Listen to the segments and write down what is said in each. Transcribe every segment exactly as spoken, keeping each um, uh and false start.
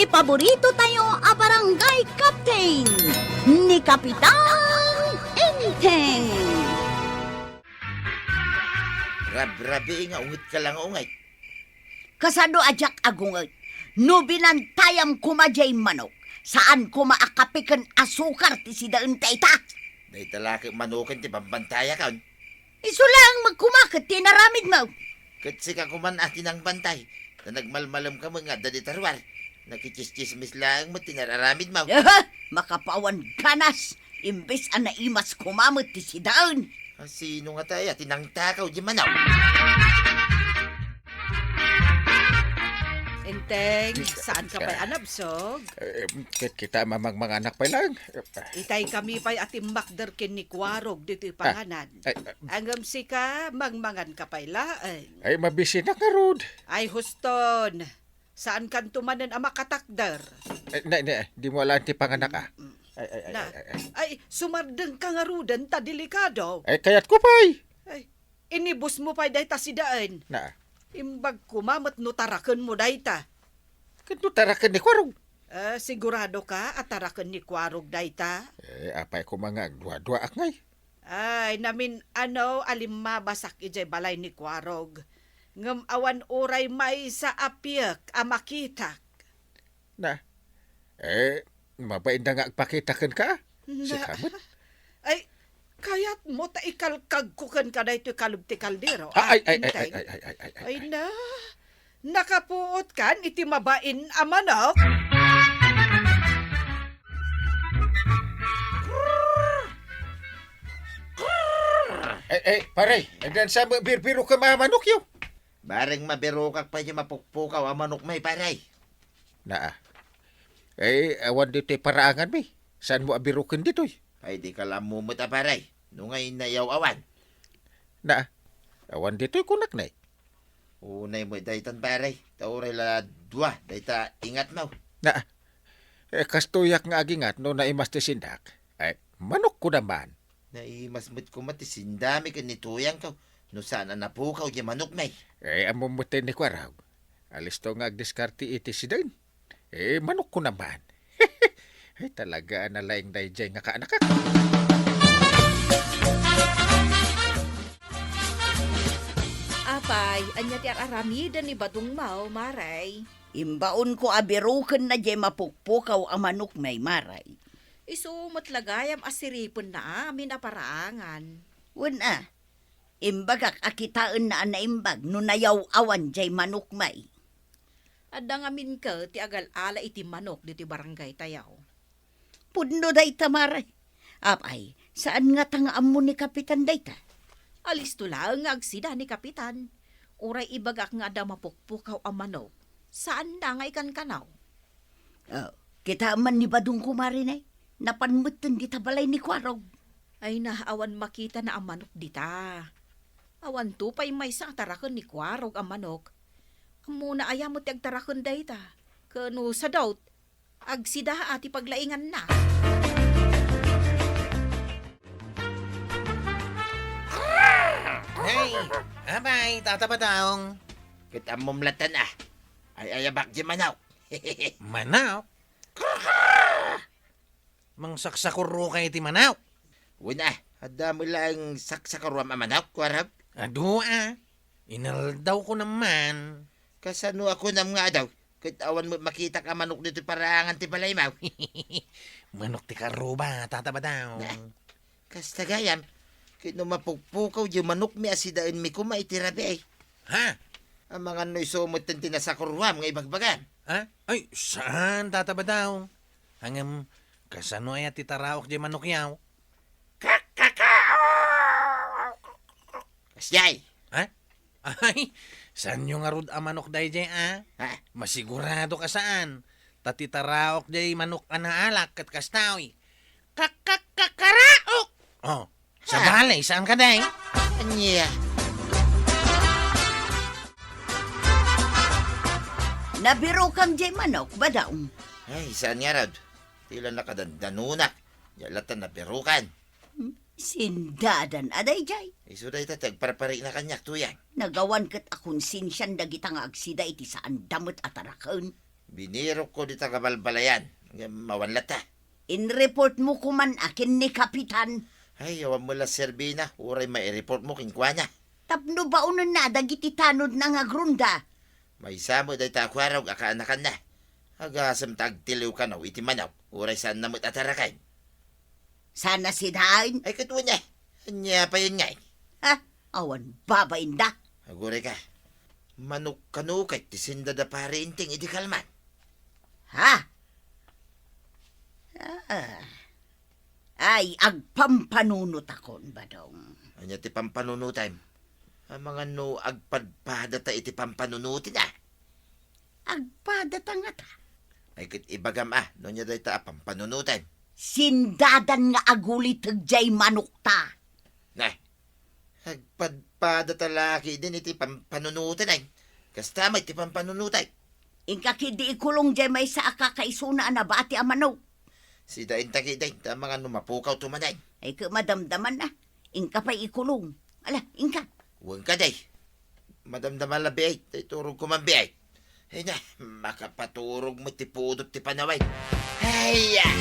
Paborito tayo a barangay captain, ni Kapitan Enteng. Rabrabi nga unget ka lang, ungay. Kasano a diak agunget? No binantayam koma diay manok, saan koma a kape ken asukar ti sidaen dayta. Dayta la ket manoken ti bambantayak. Isu laeng met koma ket ti inaramidmo. Ket sika koman a ti nangbantay, ta nagmalmalemka met nga adda dita ruar. Nakitsismis laeng met ti nararamidmo. Aha! Makapawan ganas, imbes a naimas koma met ti sidaen. A, sino ngata aya ti nangtakaw diay manok? Enteng, saan ka pay a nabsog? Eh, ket kita mamangmanganak pay laeng. Itay kami pay a timmakder ken ni Kuarog ditoy panganan. Ay, ay. Ngem sika, mangmangan ka pay laeng. Ay, mabisinak ngarud. Ay, huston. Saan kanto manen a makatakder? Ay, na, na, di mo alaan ti panganak, a. Mm. Ay, ay, ay, Na, ay, ay, ay. Ay, sumardeng ka ngaruden ta delikado. Ay, kayatko pay. Ay, inibusmo pay dayta sidaen. Na. Imbag koma met no tarakenmo dayta. Ket no taraken ni Kuarog? Eh, sigurado ka a taraken ni Kuarog dayta? Eh, apay koma nga agduaduaak ngay? Ay, namin-ano a limmabasak idiay balay ni Kuarog. Ngem awan uray maysa a piek a makitak. Na, eh, mabainda nga agpakita kenka? Na, Sika met? Ay, kayatmo ta ikalkagko kenka daytoy kalub ti kaldero, Ah, ay, ay, ay, Enteng? ay, ay, ay, ay, ay, Ay ay. na, nakapuot kan iti mabain a manok? Eh, eh, pare, agdansa mo, birbiro ka mga manok, yo. Bareng mabirokak pay diay mapukpukaw a manok may, pare. Naa. Eh, awan ditoy paraangan mi. Saan mo abiroken ditoy? Ay, di ka la ammo met a, pare. No ngay nayaw-awan. Naa. Awan ditoy kunak, nay. Unay mo daytan, pare. Ta uray la dua, dayta ingatmo. Naa. Eh, kastoyak nga agingat no naimas ti sindak. Eh, manok ko naman. Naimas met koma ti sindami ken ni Tuyangko no saan a napukaw diay manokmi. Eh, ammom met ni Kuarog. Alisto nga agdiskarte iti sidaen. Eh, manok ko naman. Ay, talaga a nalaing daydiay nga kaanakak. Apay, ania ti ar-aramiden ni Badong Mao, Maray? Imbaonko a birokenna diay mapukpukaw a manokmi, Maray. Isu met la gayam a siripenna amin a paraangan. Wen a, imbagak a kitaenna a naimbag no nayaw-awan diay manokmi. Adda ngamin ket ti agal-ala iti manok ditoy barangaytayo. Pudno dayta, Maray. Apay, saan ngata nga ammo ni Kapitan dayta? Alisto laeng nga agsida ni Kapitan. Uray ibagak nga adda mapukpukaw a manok, saanna nga ikankanaw. Oh, kitaem man ni Badong, Maray, nay. Napan metten dita balay ni Kuarog. Ay na, awan makitana a manok dita. Awanto pay maysa nga taraken ni Kuarog a manok. Ammona aya met ti agtaraken dayta? Ken no sadut, agsida a ti paglainganna. Hey, apay, Tata Badong. Ket ammom latta a. Ay-ayabak diay manok. Manok? Mangsaksakurro ka iti manok? Wen a, adda met laeng saksakurruam a manok, Kuarog? Adu a. Inaldawko naman. Kasano a kunam nga adu? Ket awan met makitak a manok ditoy paraangan ti balaymo. Manok ti karuba, Tata Badong. Na, kasta gayam, ket no mapukpukaw diay manokmi a sidaenmi koma iti rabii. Ha? Amangan no isu metten ti nasakurruam nga ibagbagam. Ha? Ay, saan, Tata Badong. Ngem, kasano aya ti taraok diay manokyaw? Kasdiay. Ha? Ay, saanyo ngarud a manok daydiay a? Ha? Masigurado ka saan. Ta ti taraok diay manok a naalak ket kasta, oy. Kak-, kak-, kakaraok! Oh, sabali, saan ka, day? Ania? Nabirokam diay manok, Badong? Ay, saan ngarud? Ti la nakadandanunak. Diak latta nabirokam. Hmm, sindadan a daydiay. Isu dayta ti agparparikna kaniak, Tuyang. Nagawan ket a konsensian dagita nga agsida iti saanda met a taraken. Binirokko dita kabalbalayan. Ngem awan latta. Inreport mo koman a ken ni Kapitan. Ay, awan mo la serbina, uray maireport mo kenkuana. Tapno baonenna dagiti tanodna nga agrunda. Maysa met dayta a kuarog a kaanakanna. Agasem ta agtiliw kano iti manok, uray saanna met a taraken. Saan a sidaen? Ay, ket wen, eh. Ania pay ngay? Ha? Awan babainda? Aguray ka. Manok kano ket ti senda da Pare Enteng idi kalman. Ha? Ah. Ay, agpampanunotakon, Badong. Ania ti pampanunotem? Amangan no agpadpadata iti pampanunoten, ah. Agpadata ngata? Ay, ket ibagam, ah, no ania dayta a pampanunoten. Sindadan nga aguliteg jay manokta. Nah, agpadpadata la ketdin iti pampanunoten, ay. Kasta met ti pampanunoten. Inka ketdi ikulong jay maysa a kakaisuna a nabati a manok. Sidaenta ketdin, ta amangan no mapukawto manen. Ay, ket madamdaman na. Inka pay ikulong. Ala, inka. Wen kadi. Madamdama la, biit. Tay turog ko man, biit. Ay na, makapaturog met ti pudot ti panawen. Ay, ah!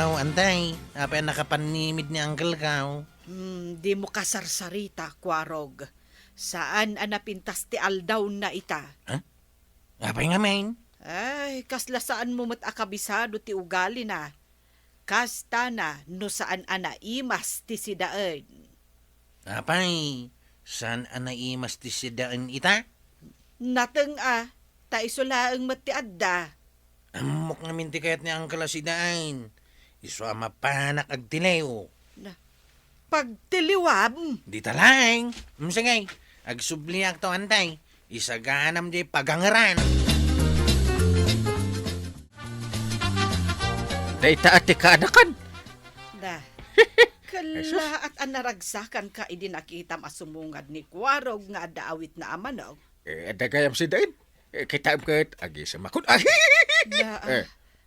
Aw, Antay, apay a nakapannimid ni Uncle ka, aw? Hmm, dimo kasarsarita, Kuarog. Saan a napintas ti aldawna ita. Ha? Apay ngamin? Ay, kasla saanmo met a kabisado ti ugalina. Kasta na no saan a naimas ti sidaen. Apay, saan a naimas ti sidaen ita? Nateng a, ta isu laeng met ti adda. Ammok ngamin ti kayat ni Uncle a sidaen. Isu a mapanak agtiliw. Na, pagtiliwam? Dita laeng. Mm, sige. Agsubliakto, Antay. Isaganam di pagangeran. Dayta a ti kaanakan. Da. Kallaat a naragsakanka idi nakitam a sumungad ni Kuarog nga adda awitna a manok. Eh, adda gayam sidaen. Eh, kitaem ket agisemakon. Ay! Da, ah. Eh.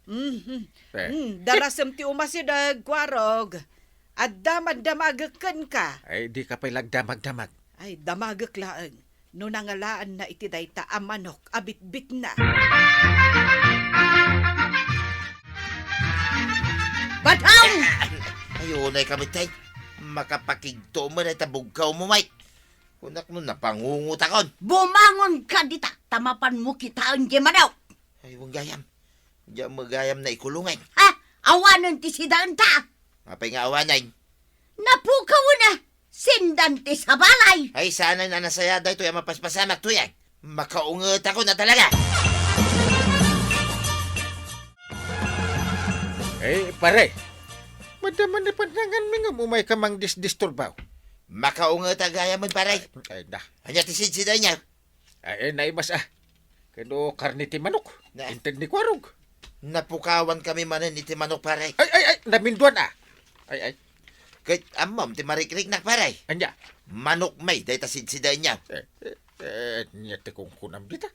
Mhm. Eh. Mm, darasem ti umasideg, Kuarog. Agdamagdamagek kenka. Ay, dika pay la agdamagdamag. Ay, damagek laeng. No nangalaanna iti dayta a manok a bitbitna. Badong! Ay, unay kami, tay. Makapakigto mo na ita bugkaw mo, Mike. Kunak no napangungutakon. Bumangon ka dita, ta mapanmo kitaen di manok. Ay, wen gayam. Diak met gayam naikulongen. Ha? Awanen ti sidaenta? Apay nga awanen? Napukawen a, sindan ti sabalay. Ay, saan a nasaya daytoy a mapaspasamak, tuyang. Makaungetakon a talaga. Eh, pare. Madama ni pannanganmi ngem umayka mangdisdisturbaw. Makaunget a gayamen, pare. Ay, na. Ania ti sidsidaenyo? Ay, ay, naimas, ah. Kano karne ti manok. Na. Inted ni Kuarog. Napukawan kami manen iti manok, pare. Ay, ay, ay, naminduan, ah. Ay, ay. Ket ammom ti marikriknak, pare. Ania? Manok met dayta sidsidaenyo. Eh, eh, eh, ania ti kunkunam dita?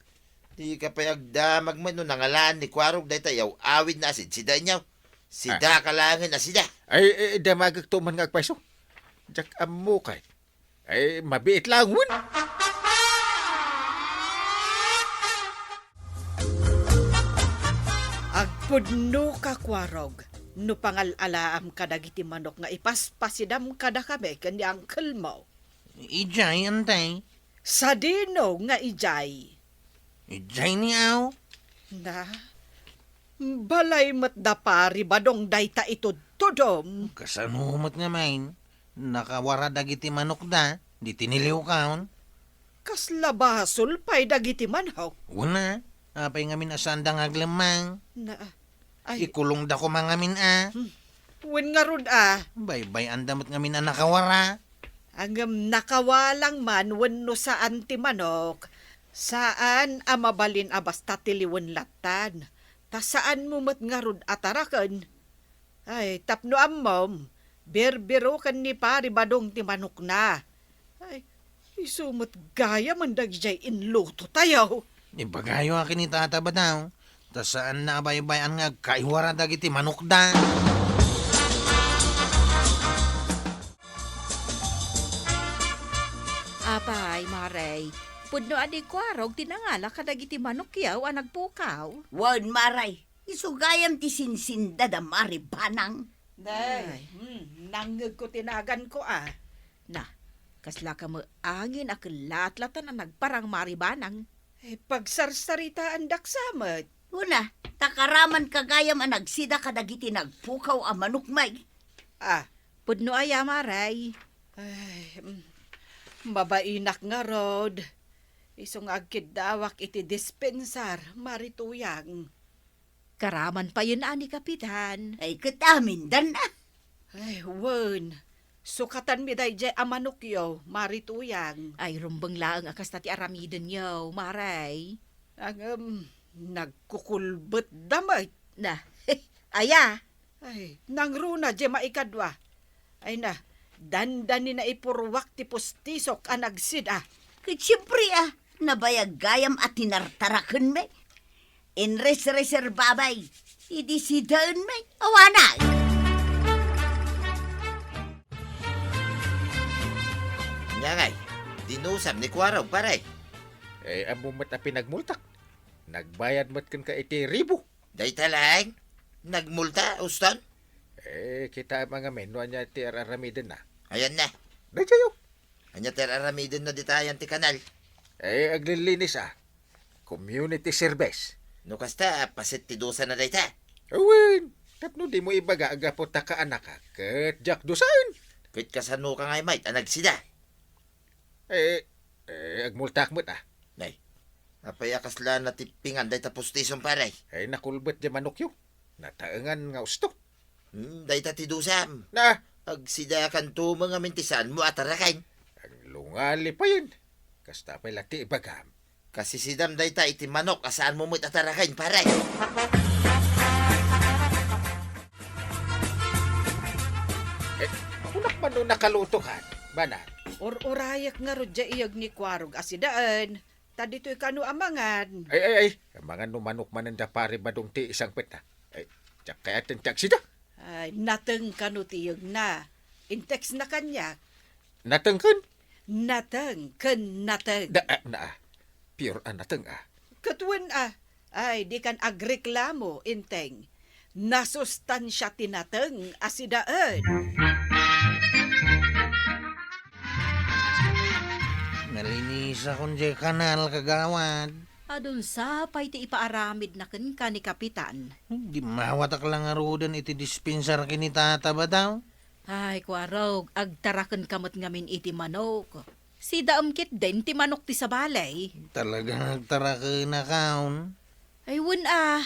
Dika pay agdamag met no nangalaan ni Kuarog dayta yaw-awidna a sidsidaenyo. Sida Ah. ka laengen a sida. Ay, eh, damagekto man nga agpayso. Diak ammo kay. Ay, mabiit laeng wen. Agpudno ka, Kuarog, no pangal-alaam kadagiti manok nga ipaspasidam kadakami ken ni uncle mo. Idiay, Antay. Sadino nga idiay? Idiay ni aw. Na, balay met da Pari Badong dayta itudtudom. Kasano met ngamin? Nakawara dagiti manokda, di tiniliwkaon. Kasla basol pay dagiti manok. Wen a, apay ngamin a saanda nga aglemmang? Na, ay. Ikulongda koma ngamin a. Hmm. Wen ngarud a. Baybay-anda met ngamin a nakawara. Ngem nakawalang man wenno saan ti manok, saan a mabalin a basta tiliwen lattan, ta saanmo met ngarud a taraken. Ay, tapno ammom, birbiroken ni Pari Badong ti manokna. Ay, isu met gayamen dagidiay inlutotayo. Ibagayo a ken ni Tata Badong, ta saanna a baybay-an nga agkaiwara dagiti manokda. Apay, Mare, Pudno a di Kuarog ti nangala kadagiti manokyo a nagpukaw. Wen, Mare, isu gayam ti sinsinda da Mari Banang. Ay. Ay, hmm, nangngegko ti naganko, a. Na, kasla kami angin a kellatlatan a nagparang Mari Banang. Ay, pagsarsaritaandak sa met. Una, ta karaman ka gayam a nagsida kadagiti nagpukaw a manok, may. Ah. Pudno aya, Mare? Ay, mm, mabainak ngarud. Isu nga agkiddawak iti dispensar, Mari Tuyang. Karaman payen a ni Kapitan. Ay, ket amindan a. Ay, wen. Sukatanmi daydiay a manokyo, Mari Tuyang. Ay, rumbeng laeng a kasta ti aramidenyo, Mare. Ngem, nagkukulbetda met. Na, aya? Ay, nangruna diay maikadua. Ay na, dandani naipurruak ti pustisok a nagsida. Ket siempre a, nabayag gayam a tinartarakenmi. Inresreserbabay, idi sidaenmi, awanak. Ania ngay, dinusam ni Kuarog, pare? Eh, ammom met a pinagmultak. Nagbayad met kenka iti ribu. Dayta laeng? Nagmulta, Uston? Eh, kitaem a ngamin no ania ti ar-aramidenna. Ayanna. Daytayo. Ania ti ar-aramidenna ditayan ti kanal? Eh, aglilinis a. Community service. No kasta, paset ti dusana dayta. Awen, tapno dimo ibaga a gapu ta kaanakak, ket diak dusaen. Ket kasano ka ngay met a nagsida? Eh, eh, agmultak met a. Nay, apay a kasla natippingan dayta pustisom, pare? Eh, nakulbet diay manokyo. Nataengan nga usto. Hmm, dayta ti dusam. Na? Agsidakanto met ngamin ti saanmo a taraken. Aglungali payen. Kasta pay la ti ibagam. Kasisidam dayta iti manok a saanmo met a taraken, pare. Eh, kunak man no nakalutokan, Banang. Ur-urayek ngarud diay iyeg ni Kuarog a sidaen. Ta ditoy kano a mangan. Ay, ay, ay. Amangan no manok manen da Pari Badong ti isangpet na. Ay, diak kayaten ti agsida. Ay, nateng kano ti iyegna. Intext na kaniak. Nateng ken? Nateng ken nateng. Da, ah, na, ah. Pure a nateng, ah. Ket wen, ah. Ay, dikan agreklamo, Enteng. Nasustansia ti nateng a sidaen. Nalinisakon diay kanal, kagawad. Adun sa pay ti ipaaramidna kenka ni Kapitan. Dimmawatak la ngaruden iti dispensar ken ni Tata Badaw. Ay, Kuarog, agtarakenka met ngamin iti manok. Sidaem ketdin ti manok ti sabali. Talaga nga agtarakenakon. Ay, wen a,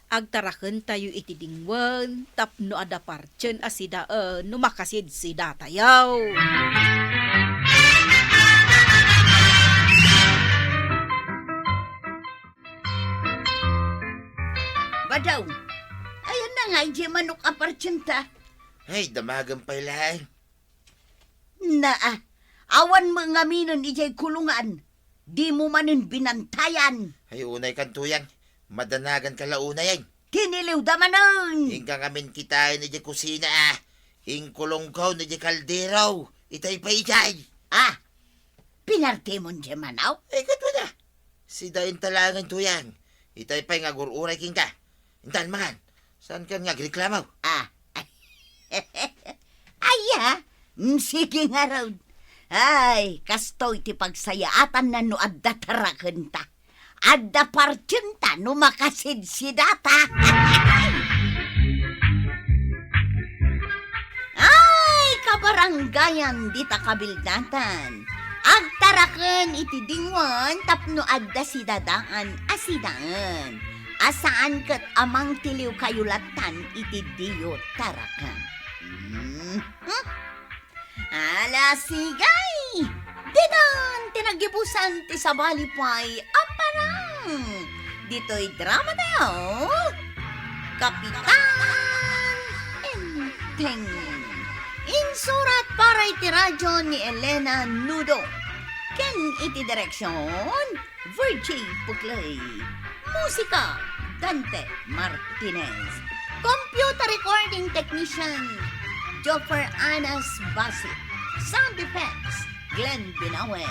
agtarakentayo iti dingwen tapno adda partien a sidaen no makasidsidatayo. Badaw, ayanna ngay diay manok a partienta? Ay, damagen pay laeng. Naa, awan met ngaminen idiay kulungan. Dimo manen binantayan. Ay, unay kan, Tuyang. Madanagan ka la unayen. Tiniliwda manen. Inka ngamin kitaen idiay kusina, ah. Inkulongkaw idiay kaldero. Itay pay idiay. Ah, pinartemon diay manok? Ay, ket wen a. Sidaenta laengen, Tuyang. Itay pay nga agur-uray kenka. Intan, mangan. Saankan nga agreklamo? Ah. Aya? Mm, sige ngarud. Ay, kastoy ti pagsayaatanna no adda tarakenta. Adda partienta no makasidsidata. Ay, kabaranggayan dita kabildatan. Agtaraken iti dingwen tapno adda sidadaan a sidaen. A saan ket a mangtiliwkayo lattan iti diyo taraken. Mhm. Ala, sigay! Ditan ti naggibusan ti sabali pay a parang ditoy dramatayo, Kapitan Enteng. Insurat para iti radyo ni Elena Nudo. Ken iti direksion, Virgie Puclay. Musika, Dante Martinez. Computer recording technician, Joffer Anas Basit. Sound effects, Glenn Binawe.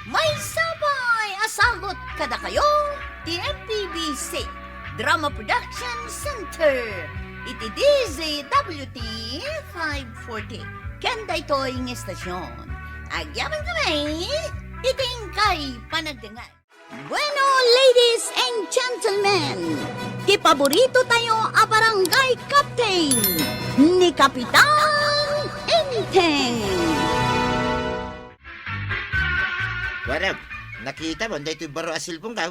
Maysa pay Nasagut kadakayo ti M P B C Drama Production Center iti D Z W T five forty. Ken daytoy nga estasyon, agyaman kami iti inkay panagdengngeg. Bueno, ladies and gentlemen, ti paborito tayo a barangay captain, ni Kapitan Enteng. Warag, nakita mo, daytoy baro a cellphone ka?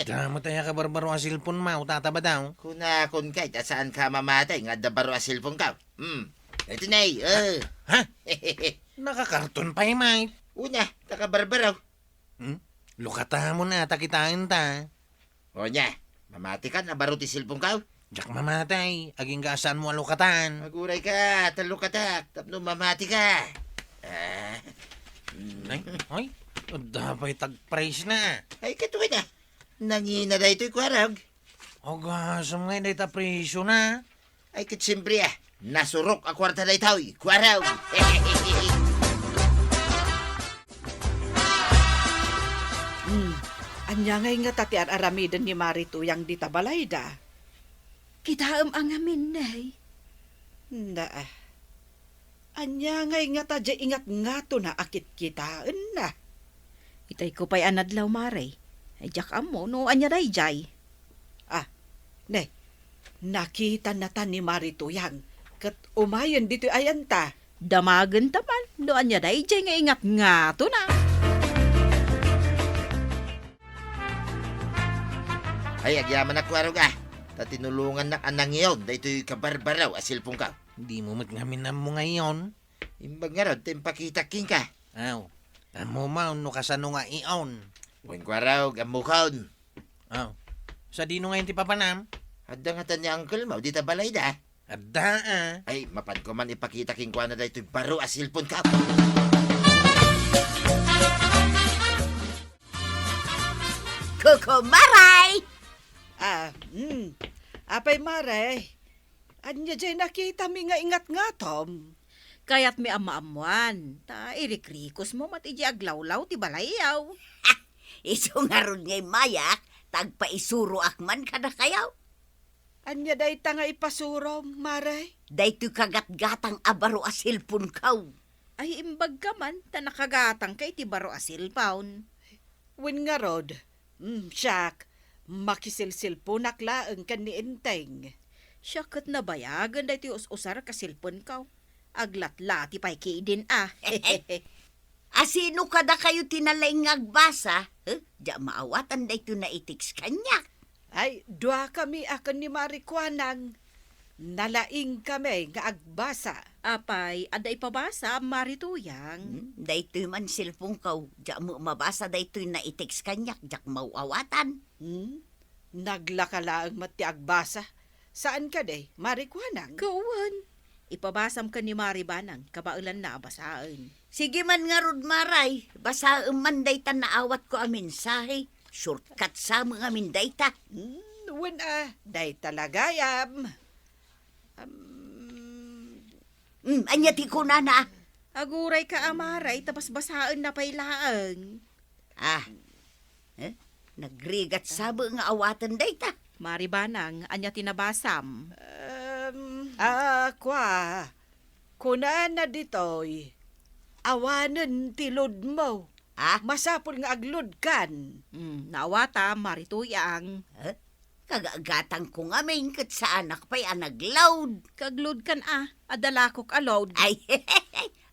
Damo tayo kabarbaro a cellphone mo, tata ba daw? Kunakon kay, ta saan ka mamatay nga adda baro a cellphone ka? Hmm. Ito na eh, eh. Ha? Nakakarton pa eh, Mike. Una, takabarbaro. Hmm? Lukata mo na, ta kitaen ta. O nia, mamati ka, nabaro ti cellphone ka? Diak mamatay, agingga saan mo a lukatan. Aguray ka, ta lukatak, tapno mamati ka. Ah. Ay, ay, adda pay tagprice na. Ay, katuwi na. Nangina daytoy kuarag. Agasam nga, dayta presyo na. Ay, ket siempre, ah. Nasurok a kuarta daytoy, kuarta. Hmm. Ania ngay ngata ti ar-aramiden ni Mari Tuyang dita balayda? Kitaem a ngamin, Nay. Naa. Ania ngay ngata diay ingatngatona a kitkitaenna? Itayko pay a nadlaw, Mari. Ay, diak ammo no ania daydiay. Ah, ne, nakitanna ta ni Mari Tuyang, ket umayen ditoy ayanta. Damagenta man no ania daydiay nga ingatngatona. Ay, agyamanak, kuarog, ah. Ta tinulongannak a nangiyon daytoy kabarbaro a cellphone ka. Dimo met ngamin ammo nga iyon. Imbag ngarud, ta impakitak kenka. Aw, ammo man no kasano nga iyon. Wen, kuarog, ammokon. Aw, sadino ngayon ti papanam? Adda ngata ni uncle mo, dita balayda. Adda, ah. Ay, mapanko man ipakita kenkuana daytoy baro a cellphone ka. Kuko Maray! Ah, hmm. Apay, Maray, ania diay nakitami nga ingatngatom? Kayatmi a maammoan, ta irikrikosmo met idiay aglawlaw ti balayyo. Isu ngarud nga immayak, ta agpaisuroak man kadakayo. Ania dayta nga ipasurom, Maray? Daytoy kagatgatang a baro a cellphone kaw. Ay, imbagka man, ta nakagatangka iti baro a cellphone. Wen ngarud, mm, siak, makiselselponak laeng ken ni Enteng. Siak ket nabayagen daytoy us-usarek a cellphone kaw. Aglatlati pay kidin, ah. Asino kadakayo ti nalaing nga agbasa? Eh, diak maawatan daytoy naitext kaniak. Ay, duakami a ken ni Mari Kuanang. Nalaing kami nga agbasa. Apay, adda ipabasa, Mari Tuyang? Hmm, daytoy man cellphone kaw, diak met mabasa daytoy naitext kaniak, diak maawatan. Hmm? Naglaka laeng met ti agbasa. Saan kadi, Mari Kuanang? Kawan. Ipabasam ken ni Mari Banang, kabaelanna a basaen. Sige man ngarud, Maray, basaem man dayta naawatko a mensahe. Shortcut sa met ngamin dayta. Hmm, wen a, dayta la gayam. Am, Hmm, ania ti kunana? Agurayka a Maray, ta basbasaenna pay laeng. Ah. Eh? Nagrigat sa met nga awaten dayta. Mari Banang, ania ti nabasam? Em, ah, kua. Kunana ditoy, awanen ti loadmo. Ah? Masapul nga agloadkan. Hmm, naawatam, Mari Tuyang. Eh? Kagagatangko ngamin ket saanak pay a nagload. Kagloadkan a, adda lakok a load. Ay,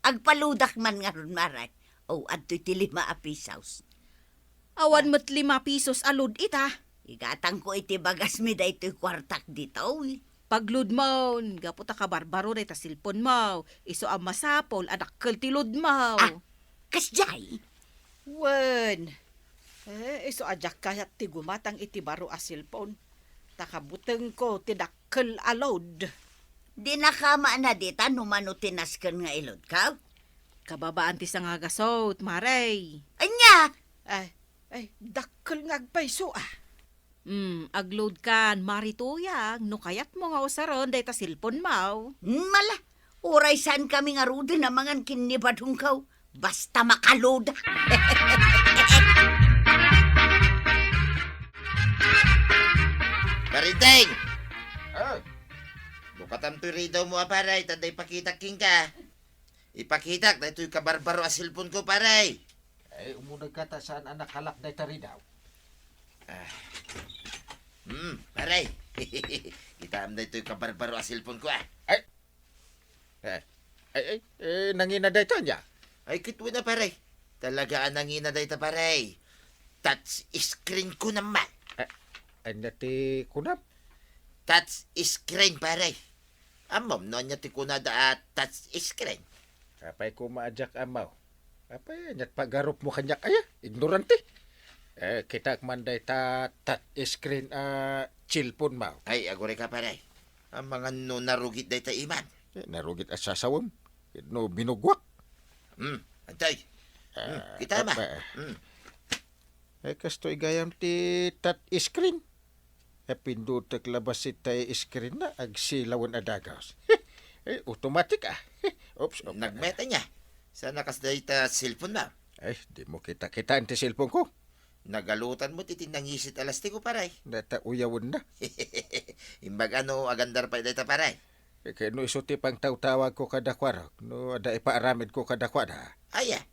agpaloadak man ngarud, Maray. O, adtoy ti lima a pisos. Awan met lima pisos a load ita. Igatangko iti bagasmi daytoy kuartak ditoy. Pagloadmon, gapu ta kabarbaro dayta cellphonemo. Isu a masapul a dakkel ti loadmo. Ah, kasdiay? Wen, eh, isu a diak kayat ti gumatang iti baro a cellphone. Ta kabutengko ti dakkel a load. Dinaka manen dita no mano ti nasken nga iloadko? Kababaan ti sangagasut, Maray. Ania? Ay, ay, dakkel nga agpayso, ah. Hmm, agloadkan, Mari Tuyang, no kayatmo nga usaren dayta cellphonemo. Hmm, mala, uray saankami ngaruden a mangan ken ni badongko, basta makaload. Parideng! Ah. Bukatam toy ridaw mo a, pare, ta adda ipakitak kenka. Ipakitak daytoy kabarbaro a cellphone ko, pare. Ay, umuneg ka ta saan a nakalak dayta ridaw. Ah. Hmm, pare. Kitaem daytoy kabarbaro a cellphone ko, ah. Ay, Eh, ay, ay, eh, nangina dayta ania? Ay, kitmo na, pare. Talaga a nangina dayta, pare. Touch screen ko naman. Eh, ania ti kunam? Touch screen, pare. Ammom no ania ti kunada a touch screen? Apay koma a diak ammo. Apay, aniat pagarupmo kaniak aya? Ignorante. Eh, kitaek man dayta touch screen a cellphone mo. Ay, aguray ka, pare. Amangan no narugit dayta imam. Eh, narugit a sasawem. No binugwak. Hmm, antay. Hmm, Ah, kita ma. apa? Hmm. Eh, kastoy gayam ti touch screen. Eh, pindutek labasit tay screen na, agsilawen a dagas. Eh, automatic ah. Oops, oops. Nagmeta niya. Sana kas dayta cellphone na. Eh, di mo kita-kitaan ti cellphone ko. Nagalutan mo ti tinangisit a lastiko, pare. Data uyawen na. Imbag ano, agandar pay dayta, pare. Eh, kano isu ti pangtawtawag ko kadakuada, no adda ipaaramid ko kadakuada. Aya.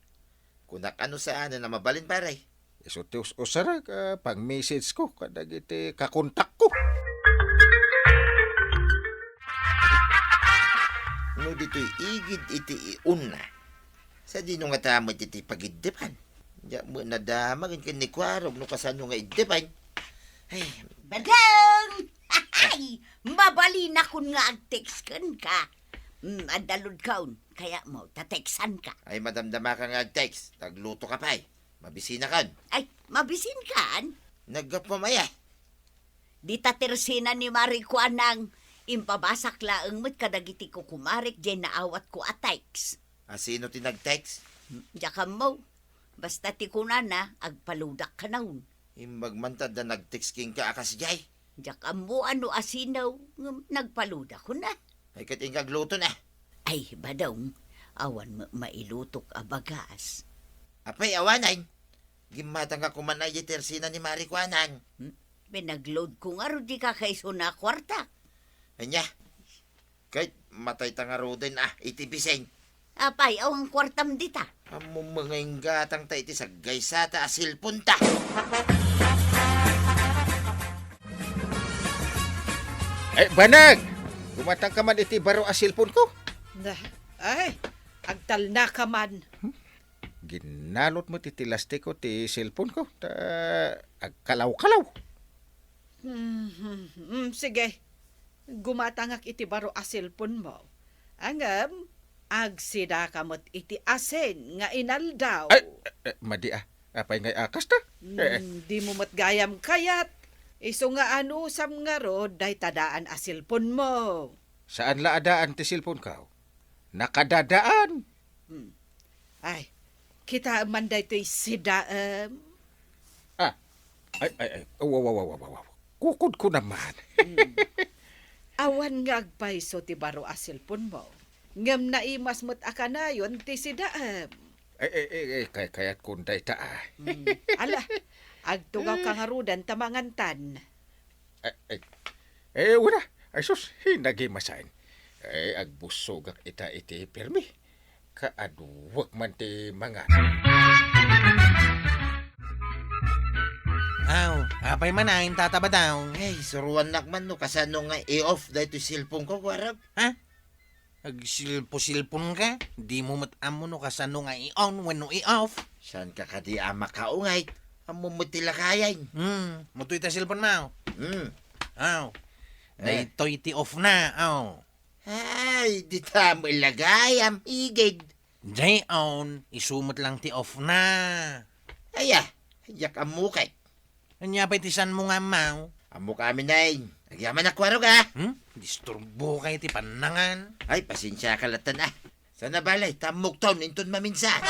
Kunak ano saan na mabalin, pare. Isu ti us-usarek, ah, pang-message ko kadagiti kakontak ko. No ditoy igid iti iunna, sadino ngata met iti pagiddepan? Diak met nadamag ken ni Kuarog no kasano nga iddepan. Ay. Badong! Ay, mabalinakon nga agtext kenka. Mm, adda load kaon, kayatmo, ta textan ka. Ay, madamdama ka nga agtext, nagluto ka pay. Mabisinakon. Ay, mabisinkan? Naggapu maya. Dita tersina ni Mari Kuanang, impabasak laeng met kadagiti kukumarek diay naawatko a text. A, sino ti nagtext? Diak ammo. Basta ti kunana, agpaludak kanaon. Imbag man ta adda nagtext kenka a kas diay. Diak ammo no asino, ngem nagpaludak kuna. Ay, ket inka agluto na. Ay, Badong, awan met mailutok a bagas. Apay, awanen. Gimmatangka koma idiay tersina ni Mari Kuanang. Hmm? Pinagload ko ngarud dika kayso na kuarta. Ania? Ket matay ta ngaruden, ah, iti bising. Apay, awan kuartam dita. Ammom nga inggatang ta iti saggaysata a cellphone ta. Eh, banag! Gumatang ka man iti baro a cellphone ko. Na, ay, agtalna ka man. Hmm? Ginalot mo ti, ti lastiko ti cellphone ko. Ta agkalaw-kalaw. Hmm, hmm, hmm, sige. Gumatangak iti baro a cellphone mo. Ngem, agsidaka met iti asin nga inaldaw. Ay, eh, eh, madi ah. Apay ngay a kasta? Eh, eh. Hmm, di mo met gayam kayat. Isu nga anusam ngarud dayta daan a cellphone mo. Saan la a daan ti cellphone ko? Nakadadaan. Hmm. Ay, kitaem man daytoy sidaem. Ah, ay, ay, ay, aw, aw, aw, aw, aw, aw. Kukudko naman. Hmm. Awan nga agpayso ti baro a cellphone mo. Ngem naimas met a kanayon ti sidaem. Ay, ay, ay, ay, kay, kayatkon dayta, ah. Hmm. Ala, agtugaw ka ngaruden ta mangantan. Eh, eh, eh, wala. Ay, sus, hinagimasan. Eh, agbussogak ita iti permi. Kaaduek man ti mangan. Aw, apay man a, Tata Badong? Ay, suruannak man no kasano nga i-off daytoy cellphone ko, Kuarog. Ha? Agsilpo-silpon ka? Di mo met ammo no kasano nga i-on wenno i-off? Saan ka kadi a makaungay? Ammo met ti lakayan. Hmm, mutoy ta cellphone mo. Hmm. Aw. Eh. Daytoy ti off na, aw. Ay, dita mo ilagay, am igid. Jay on, isu met lang ti off na. Aya, diak ammo kay. Ania pay ti saanmo nga ammo? Ammok amin, ay. Agyamanak, Kuarog, ah. Hmm? Disturbo kay ti pannangan. Ay, pasensia ka latta, ah. Sana balay, ta ammok ton, inton maminsan.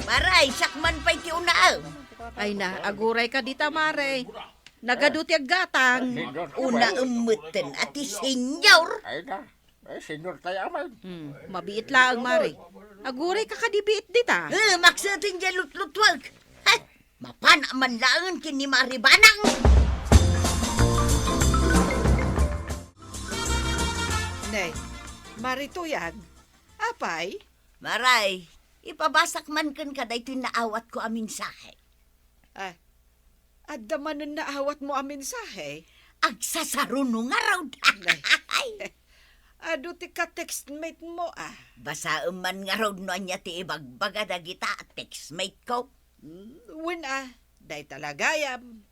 Maray, siak man pay ti unaem. Ay na, aguray ka dita, Maray. Nagadu ti aggatang. Unaem metten a ti senyor. Ay na. Eh, senyor tayo, amin. Hmm, mabiit laeng, Mari. Aguray ka kadi biit dita. Eh, maksetin diay lutlutuek. Hay! Mapan man laeng ken ni Mari Banang! Nay, Mari Tuyang, apay? Maray, ipabasak man kenka daytoy naawatko a mensahe. Ah, adda manen naawatmo a mensahe? Agsasaruno ngarud. Nay. Adu ti ka-textmate mo, ah. Basaem man ngarud no ania ti ibagbaga dagita a textmate ko. Hmm, wen, ah, dayta la gayam.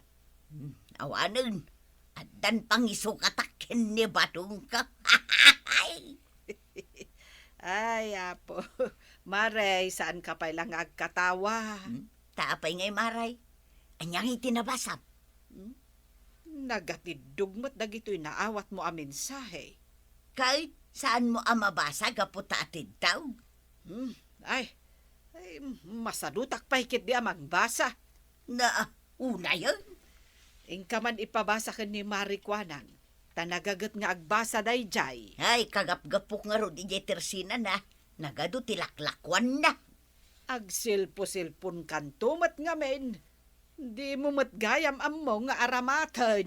Hmm, awanen, addan pangisukatak ken ni Badongko. Ay, Apo. Maray, saanka pay la nga agkatawa. Hmm? Ta apay ngay, Maray? Ania ngay ti nabasam? Hmm? Nagatiddog met dagitoy naawatmo a mensahe. Ket saanmo a mabasa gapu ta atiddog? Hmm, ay, ay, masadutak pay ketdi a mangbasa. Na, unayen? Inka man ipabasa ken ni Mari Kuanang, ta nagaget nga agbasa daydiay. Ay, kagapgapok ngarud idiay tersinana. Nagadu ti laklakuanna. Agsilpo-silponkanto met ngamin. Dimo met gayam ammo nga aramaten.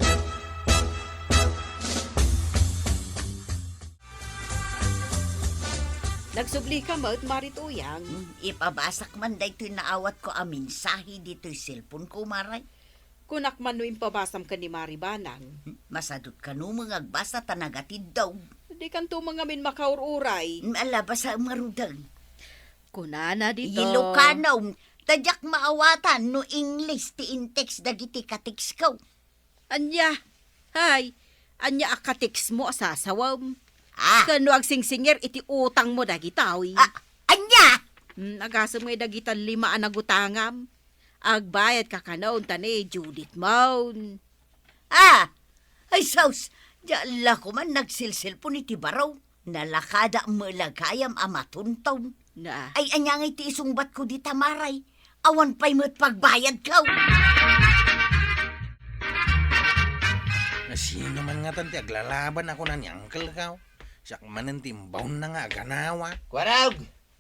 Nagsublika met, Mari Tuyang. Hmm, ipabasak man daytoy naawatko a mensahe ditoy cellphone ko, Maray. Kunak man no impabasam ken ni Mari Banang. Hmm, masadut kano met nga agbasa ta nagatiddog. Dikanto met ngamin makaur-uray. Hmm, ala, basaem ngaruden. Kunana dita. Ilocano, ta diak maawatan no English ti in-text dagiti ka-textko. Ania? Hay, ania a ka-textmo a sasawem? Ah. Ken no agsingsingir iti utangmo dagitoy? Ah, ania? Hmm, agasem ngay dagita lima a nagutangam. Agbayadka kano ta ni Judith mon. Ah! Ay, sus! Diak la koman nagsilsilpon iti baro. Nalakadak met la gayam a matunton. Na. Ay, ania ngay ti isungbatko dita, Maray? Awan pay met pagbayadko. Nasino man ngatan ti aglalaban a kuna ni Uncle ko? Siak manen ti imbaonna nga aganawa. Kuarog!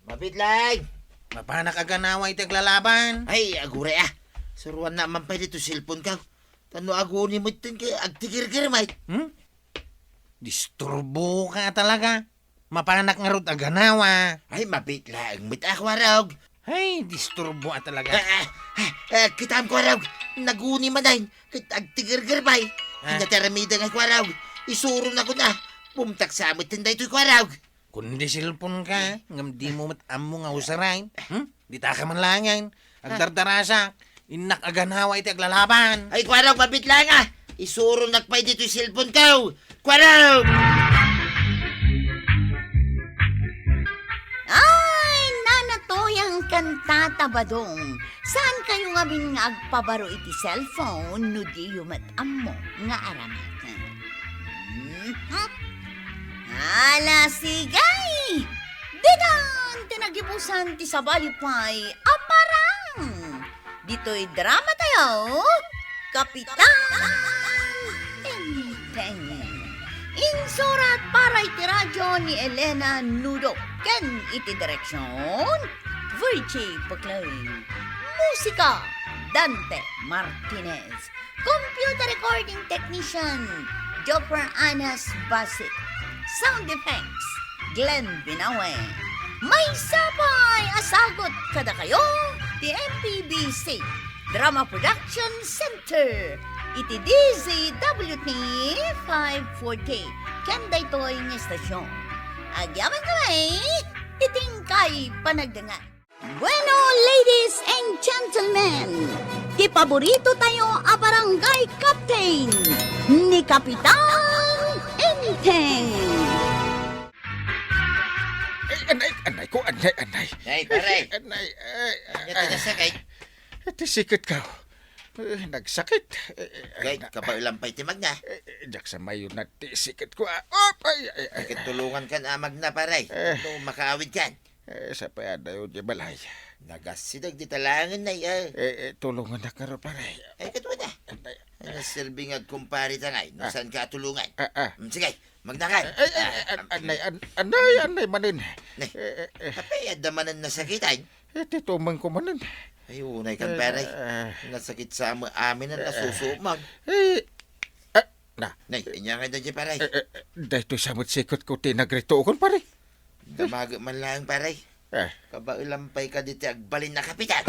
Mabit laeng! Mapanak aganawa iti aglalaban. Ay, aguray, ah. Suruannak man pay ditoy cellphone ko. Ta no aguni met ket agtigirgir met. Hmm? Disturboka talaga. Mapanak ngarud aganawa. Ay, mabit laeng met a, Kuarog. Ay, disturbo a talaga. Ah, ah, ah, ah, kitaem, Kuarog. Naguni manen ket agtigirgir pay. Ah. Ania ti aramidek, Kuarog? Isuronakon a. Bumtagsa met daytoy, Kuarog. Kundi cellphone ka, ngem dimo met ammo nga usaren. Hmm? Ditaka man laengen. Agdardarasak. Innak aganawa iti aglalaban. Ay, Kuarog, mabit laeng a. Isuronak pay ditoy cellphone ko. Kuarog! Ay, Nana Toyang ken Tata Badong. Saan kayo ngamin nga agpabaro iti cellphone no diyo met ammo nga aramidek? Mhm. Ala, sige! Ditan ti nagibusan ti sabali pay a parang ditoy drama tayo, Kapitan Enteng. Insurat para iti radio ni Elena Nudo ken iti direksyon, Virgie Paclay. Musika, Dante Martinez. Computer recording technician, Jopper Anas Basit. Sound effects, Glenn Binawe. Maysa pay a sagut kadakayo ti M P B C Drama Production Center iti D Z W T five forty ken daytoy nga estasyon. Agyamankami iti inkay panagdengngeg. Bueno, ladies and gentlemen, ti paborito tayo a barangay captain, ni Kapitan Enteng. Ay, anay, anay ko, anay, anay. Ay, pare. Anay, ay, ay, Anya ti nasakit? Ti siketko. Eh, nagsakit. Eh, eh, ay, Gayt, na- kabaelan pay ti magna. Eh, eh, diak sa mayo na ti siketko, ah. Op, ay, ay, ay. Ay, ket tulongankan a magna, pare. Eh. No, makaawidkan. Eh, sa pay adayo di balay. Nagassideg di talangen na iya. Eh, eh, tulonganak ngarud, pare. Ay, ket wen a. Ay. Ano, serbi nga agkumpare ta ngay, no, Ah. saan ka tulongan? Ah, ah. Mm, sige, magnakan. Ay, ay, ay, Ah, an-, ah, anay, an-, anay, anay manen. Nay, Eh, eh, eh. Apay, adda manen nasakitan? Eh, ti tumengko manen. Ay, unay kan, pare. Eh, nasakit sa ama amin ang eh, nasusuman. Eh, ah, na. Nay, inya nga da, pare. Eh, eh, daytoy sa met sikot ko ti nagrituokon, pare. Damag man lang, pare. Eh. Kabaelan pay ka diti agbalin na kapitan.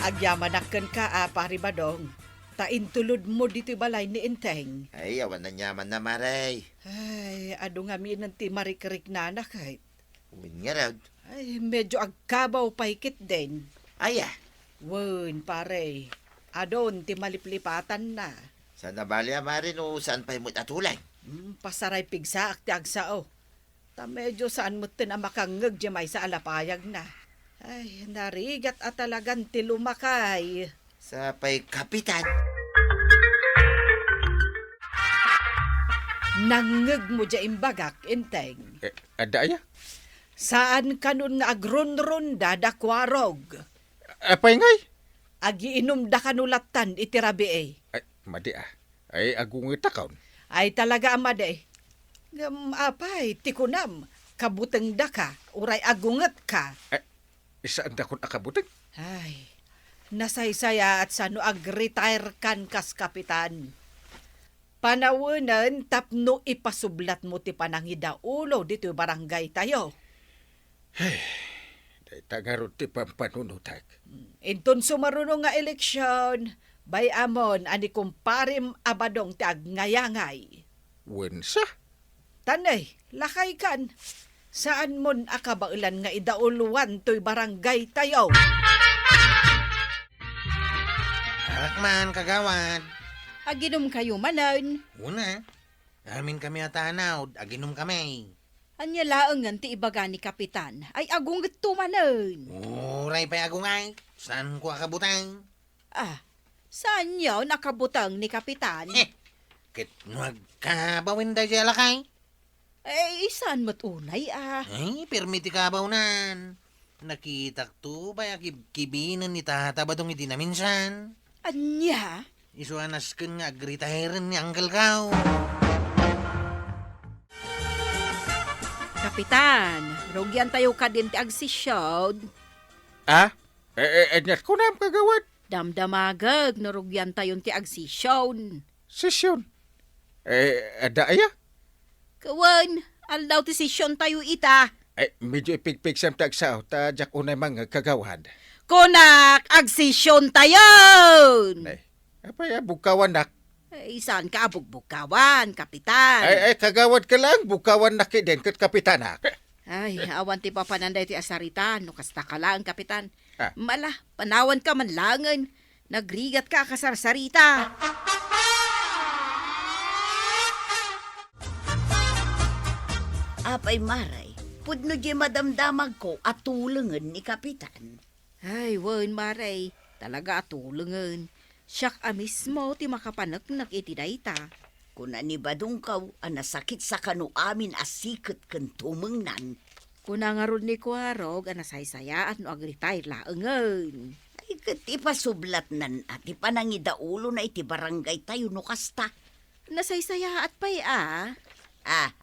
Agyamanak kenka, a, Pare Badong. Ta intulod mo ditoy balay ni Enteng. Ay, awan nanyaman na, mare. Ay, adu ngamin ti marikriknana ket. Wen ngarud. Ay, medyo agkabaw pay ketdin. Aya. Wen, pare. Adun ti maliplipatanna. Saan a bali a, mare, no saan pay met a tuleng? Hmm, pasaray pigsaak ti agsao. Ta medyo saan metten a makangngeg diay maysa a lapayagna. Ay, narigat a talagan ti lumakay. Sapay, Kapitan. Nangngegmo diay imbagak, Enteng. Eh, adda aya? Saan kanon nga agrunrunda da Kuarog? Apay ngay? Agiinumda kano lattan iti rabii. Ay, madi a. Ay, agungetakon. Ay, talaga a madi. Ngem apay, ti kunam, kabutengdaka, uray agungetka. Eh, saandakon a kabuteng? Ay, nasaysayaat sano agretire kan kas kapitan. Panawenen tapno ipasublatmo ti panangidaulo ditoy barangaytayo. Hey, dayta ngarud ti pampanunotak. Inton sumaruno nga eleksion, bay-amon a ni kumparem a Badong ti agngayangay. Wensa? Tanay, lakaykan. Saanmon a kabaelan nga idauloan toy barangaytayo. Arak man, kagawad. Aginumkayo manen. Una, amin kami a tanod, aginum kami. Ania laengen ti ibaga ni Kapitan? Ay, agungetto manen. Uray pay agungay, saanko a kabuteng. Ah, saanyo a kabuteng ni Kapitan? Eh, ket no agkabawen daydiay a lakay? Eh, saan met unay a? Ay, pirmi ti kabawnan. Nakitakto pay a kibkibinen ni Tata Badong iti naminsan. Ania? Isu a nasken nga agretire ni Uncle Kao. Kapitan, rugiantayo kadin ti agsesion. Ah? Eh, eh, aniat kunam, kagawad? Damdamagek no rugiantayon ti agsesion. Sesion? Eh, adda aya? Kawan, aldaw ti sesiontayo ita. Ay, medyo ipigpigsam ti agsao, ta diak unay mangngeg, kagawad. Kunak, agsesiontayon! Nay, apay a bugkawannak? Ay, saanka a bugbugkawan, Kapitan? Ay, ay, kagawad ka lang, bugkawannak kiden ket kapitanak. Ay, awan ti papanan daytoy a sarita, no kasta ka lang, Kapitan. Ah. Mala, panawanka man langen. Nagrigatka a kasarsarita. Apay, Maray, pudno diay madamdamagko a tulengen ni Kapitan. Ay, wen, Maray, talaga a tulengen. Siak a mismo ti makapaneknek iti dayta. Kuna ni Badongkaw a nasakit sa kano amin a siket ken tumengnan. Kuna ngarud ni Kuarog a nasaysayaat no agretire laengen. Ay, ket ipasublatnan a ti panangidaulona iti barangaytayo no kasta. Nasaysayaat pay a. Ah.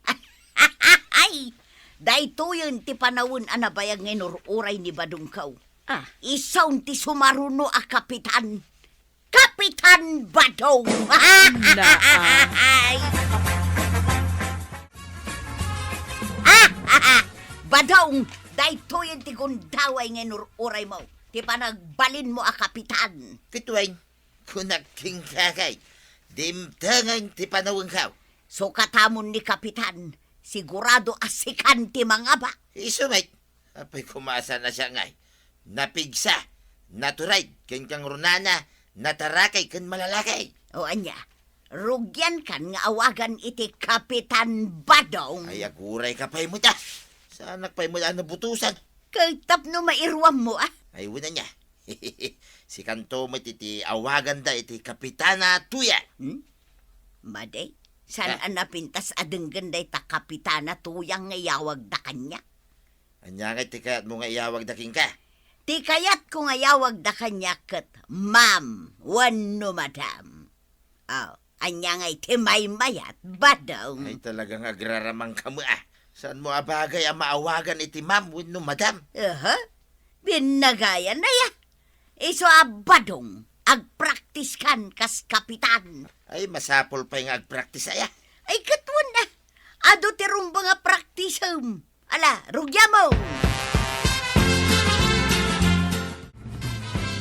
Ay, daytoyen ti panawen a nabayag nga inur-uray ni Badongkaw. Ah. Isun ti sumaruno a kapitan. Kapitan Badong! Naa. Ay. Badong, daytoyen ti gundaway nga inur-uraymo, ti panagbalinmo a kapitan. Ket wen, kunak kenka, dimtengen ti panawenkaw. Sukatamon ni kapitan, sigurado a sikan ti mangaba. Isu met, apay koma a saan a siak ngay? Napigsa, natured, ken kangrunana, natarakay ken malalakay. O ania, rugiankan nga awagan iti Kapitan Badong? Ay, agurayka pay met a. Saanak pay met a nabutosan. Ket tapno mairuammo, a? Ay, wen ania. Sikanto met iti awaganda iti Kapitana Tuya. Hmm? Madi, saan a napintas a denggen dayta Kapitana Tuya nga iyawagda kaniak? Ania ngay ti kayatmo nga iyawagda kenka? Ti kayatko nga iyawagda kaniak ket ma'am wenno madam. Oh, ania ngay ti maymayat, Badong? Ay, talaga nga agraramanka met a. Saanmo a bagay a maawagan iti ma'am wenno madam? Aha. Binnagayan na ya. Isu a Badong, agpraktiskan kas kapitan. Ay, masapul pay nga agpraktis aya. Ay, ket wen a. Adu ti rumbeng a praktisem. Ala, rugiamo.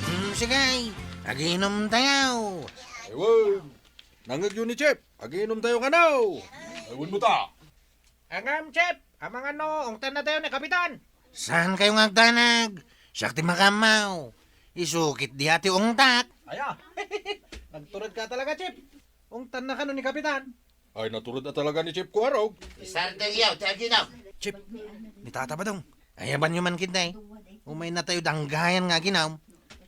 Hmm, sige, aginom tayo. Aywan. Nangngegyo ni Chief, aginom tayo kano. Aywan mo ta. Angam, Chief, amangan no, ungtan na tayo ni Kapitan. Saan kayo nga agdanag? Siak ti makammaw. Isukit diya ti ungtak. Aya. Nagturod ka talaga, Chief. Ungtan na kano ni Kapitan. Ay, naturod na talaga ni Chief Kuarog. Isardeng yaw ti aginom. Chief, ni Tata Badong. Ayaban yo man kintay. Umay na tayo danggayan nga aginom.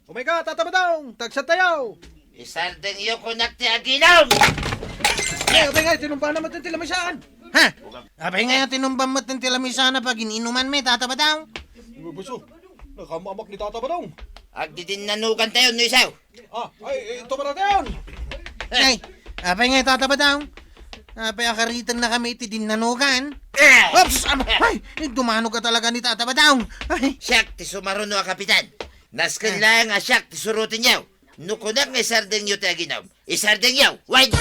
Umay ka, Tata Badong. Tagsa tayo. Isardeng yo kunak ti aginom. Ay, apay nga, tinumba na met ti lamisaan. Ha? Apay nga, tinumba met ti lamisaan a pagin-inuman mi, Tata Badong? Uy, buso. Nakamamak ni Tata Badong. Agdidinnanugan tayo, no isaw. Ah, ay, eh, ito pala tayo. Ay, apay nga, Tata Badong? Apay, akariteng na kami iti dinnanugan? Eh! Oops! Am-, ay, dumano ka talaga ni Tata Badong. Ay. Siak ti sumaruno a kapitan. Nasken Ah. lang a siak ti surutenyo. No kunak nga isardengyo ti aginom, isardengyo. Wait!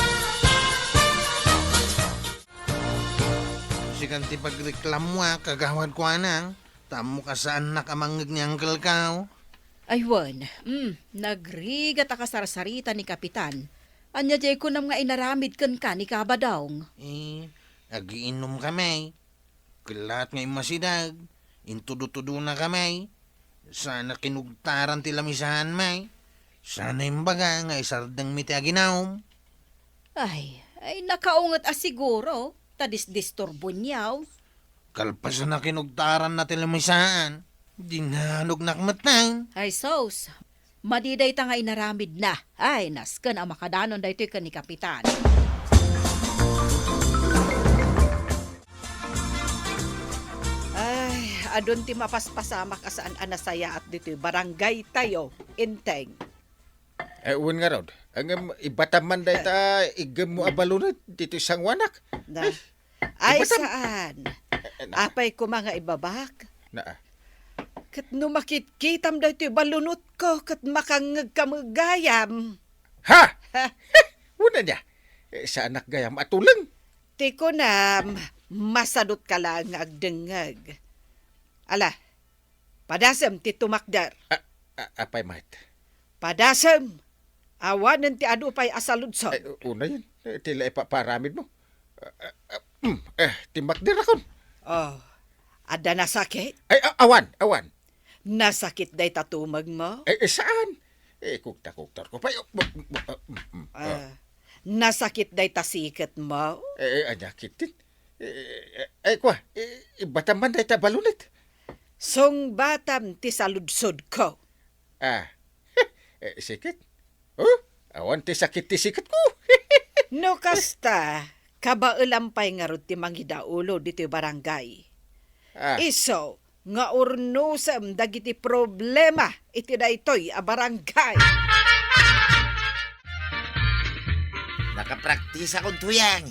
Sikan ti pagreklamo a kagawad ko anang, tammo kasaannak a mangngeg ni Uncle Kao. Ay, wen, mm, nagrigat a kasarsarita ni Kapitan. Ania diay kunam nga inaramid kenka ni Kabadong? Eh, agiinom kami. Kellaat nga immasideg, intudo-tudona kami. Sana kinugtaran ti lamisaanmi. Sana imbaga nga isardengmi ti aginom. Ay, ay, nakaunget a siguro, ta disdisturbonyaw. Kalpasan a kinugtaranna ti lamisaan, dinanognak metten. Ay, sus, madi dayta nga inaramidna. Ay, nasken a makadanon daytoy ken ni Kapitan. Ay, adun ti mapaspasamak a saan a nasayaat ditoy barangay tayo, Enteng. Eh, wen ngarud, ngem ibatam man dayta iggemmo a balunit ditoy sangoanak. Na. Ay, ibatam. Saan? Eh, eh, na. Apay koma nga ibabak? Na. Ket no makitkitam daytoy balunotko, ket makangngegka met gayam. Ha? Ha? Wen ania? Eh, saanak gayam a tuleng. Ti kunam, masadutka laeng nga agdengngeg. Ala, padasem ti tumakder. A-, a-, apay met? Padasem, awanen ti adu pay a saludsod. Ay, unayen, eh, ti la ipapaaramidmo. Ah, ah, ah, mm, eh, ti makderakon. Oh, adda nasakit? Ay, a-, awan, awan. Nasakit dayta tumengmo? Eh, eh, saan? Eh, kugta-kugtarko pay. Oh, bu-, bu-, ah, mm, mm, ah. Ah, nasakit dayta siketmo? Eh, eh, ania ketdin? Eh, eh, eh, kua, eh, ibatam man dayta balunit. Sungbatam ti saludsodko. Ah, eh, sikit? Oh, awan ti sakit ti siketko. No kasta, kabaelam pay ngarud ti mangidaulo ditoy barangay. Ah. Isu nga urnosem dagiti problema iti daytoy a barangay. Nakapraktisakon, Tuyang.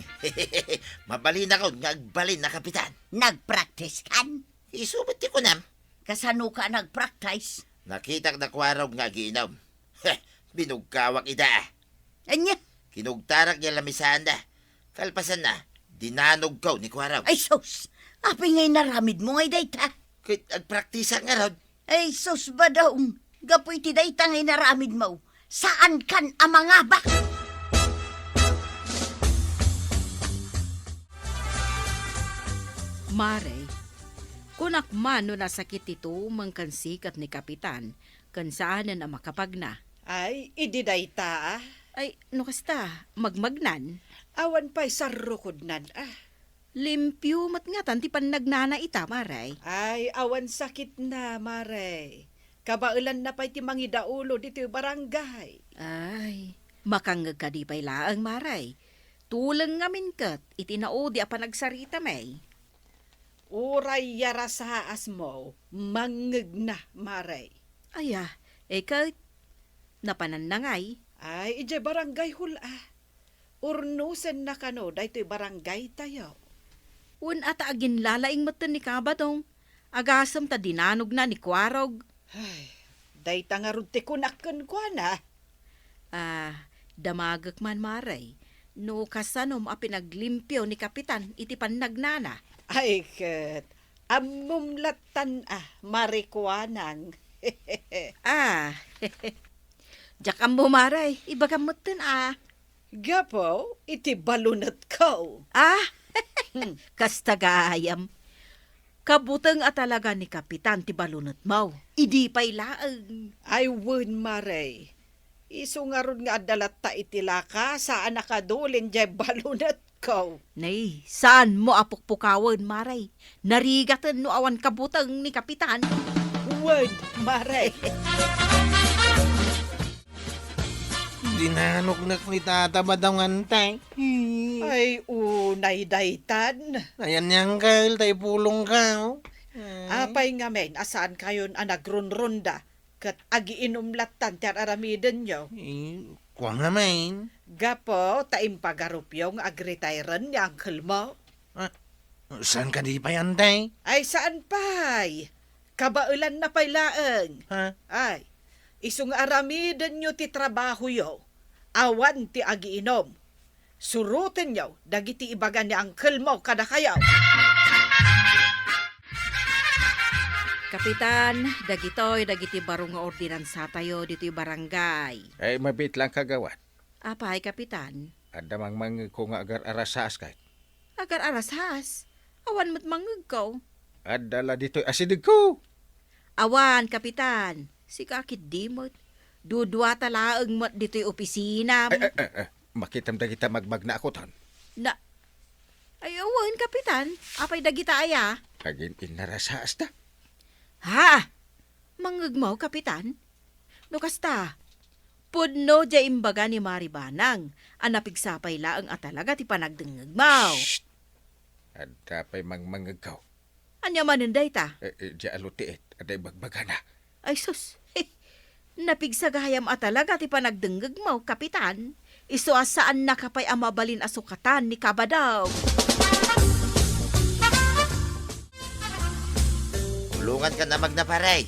Mabalinakon nga agbalin a kapitan. Nagpraktiskan? Isu met ti kunam. Kasanoka a nagpraktis? Nakitak da Kuarog nga agiinom. Heh, binugkawak ida. Ania? Kinugtarak diay lamisaanda. Kalpasanna, dinanogko ni Kuarog. Ay sus! Apay nga inaramidmo ngay dayta? Ket agpraktisak ngarud. Ay sus, Badong! Gapu iti dayta nga inaramidmo, saankan a mangabak! Mare, kunak man no nasakit ti tumeng ken siket ni Kapitan, ken saanen a makapagna. Ay, idi dayta, ah. Ay, no kasta, magmagnan? Awan pay sarrukodnan, ah. Limpio met ngatan ti pannagnana ita, Mare. Ay, awan sakitna, Mare. Kabaelanna pay ti mangidaulo ditoy barangay. Ay, makangngeg kadi pay laeng, Mare. Tuleng ngamin ket iti naudi a panagsarita, May. Uray yarasaasmo, mangngegna, Mare. Aya, eh, ket napananna ngay? Ay, idiay barangay hul-a. Urnosenna kano daytoy barangaytayo. Wen a ta aginlalaing metten ni Kabadong. Agasem ta dinanogna ni Kuarog. Ay, dayta ngarud ti kunak kenkuana. Ah, damagek man, Mare, no kasanom a pinaglimpio ni Kapitan iti pannagnana. Ay, ket ammom lattan a, Mare Kuanang. Ah, diak ammo, Mare, ibagam metten a. Gapu iti balunetko. Ah, kasta gayam. Kabuteng a talaga ni Kapitan ti balunetmo. Idi pay laeng. Ay, wen, Mare. Isu ngarud nga adda latta iti laka, saan a kadulin diay balunetko. Nay, saanmo a pukpukawen, Mare. Narigaten no awan kabuteng ni Kapitan. Wen, Mare. Dinanognak ni Tata Badong, Antay. Ay, unay daytan. Ayan ni Angkel, ta ipulongko. Ay. Apay ngamin a saankayon a nagrunrunda ket agiinum lattan ti ar-aramidenyo? Eh, kua ngamin. Gapu ta impagarupyo nga agretiren ni angkelmo. Ah, saan kadi pay, Antay? Ay, saan pay? Kabaelanna pay laeng. Ha? Ay, isu nga aramidenyo ti trabahoyo, awan ti agiinum. Surotenyo dagiti ibaga ni angkelmo kadakayo. Kapitan, dagitoy dagiti baro nga ordinansatayo ditoy barangay. Ay, mabiit lang, Kagawad. Apay, Kapitan? Adda mangmangngegko nga agar-arasas ket. Agar-arasas? Awan met mangngegko. Adda la ditoy asidegko. Awan, Kapitan. Sika ketdi met. Duduata laeng met ditoy opisinam. Ay, ay, ay, ay. Makitam dagita magmagnaak, Ton. Na, ay, awan, Kapitan. Apay dagita aya? Agin-innarasas da. Ha? Mangngegmo, Kapitan? No kasta, pudno diay imbaga ni Mari Banang a napigsa pay laeng a talaga ti panagdengngegmo. Shh! Adda pay mangmangngegko. Ania manen dayta? Eh, eh, diay alutiit, adda ibagbagana. Ay sus, napigsa gayam a talaga ti panagdengngegmo, Kapitan. Isu a saannaka pay a mabalin a sukatan ni Kabadong. Tulonganka a magna, pare.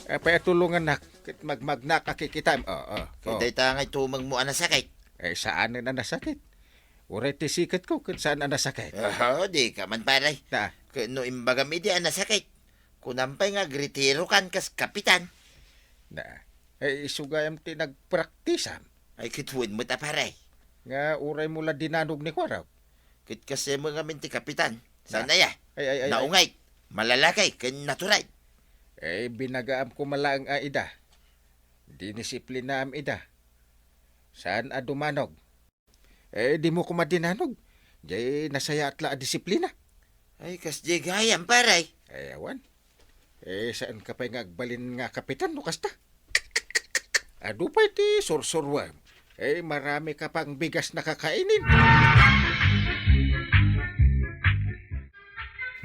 Apay a tulongannak, ket magmagnaak a kikitam. Oh, oh, ket oh. Dayta ngay tumengmo a nasakit? Ay, saanen a nasakit. Uray ti siketko, ket saan a nasakit. Oho, dika man, pare. Na. Ket no imbagam idi a nasakit, kunam pay nga agretirokan kas kapitan. Na. Ay, isu gayam ti nagpraktisam. Ay, ket wen met a, pare. Nga uraymo la dinanog ni Kuarog. Ket kasem ngamin ti kapitan. Saan aya? Ay, ay, ay, ay. Naungay, malalaki, ken natural. Eh, binagaam koma laeng a ida. Dinisiplinaam ida. Saan a dumanog. Eh, dimo koma dinanog. Diay nasayaat la a disiplina. Ay, kasdiay gayam, pare. Ay, awan. Eh, saanka pay nga agbalin nga kapitan no kasta? Adu pay ti sursuruam. Eh, marami ka pang bigas a kakainin.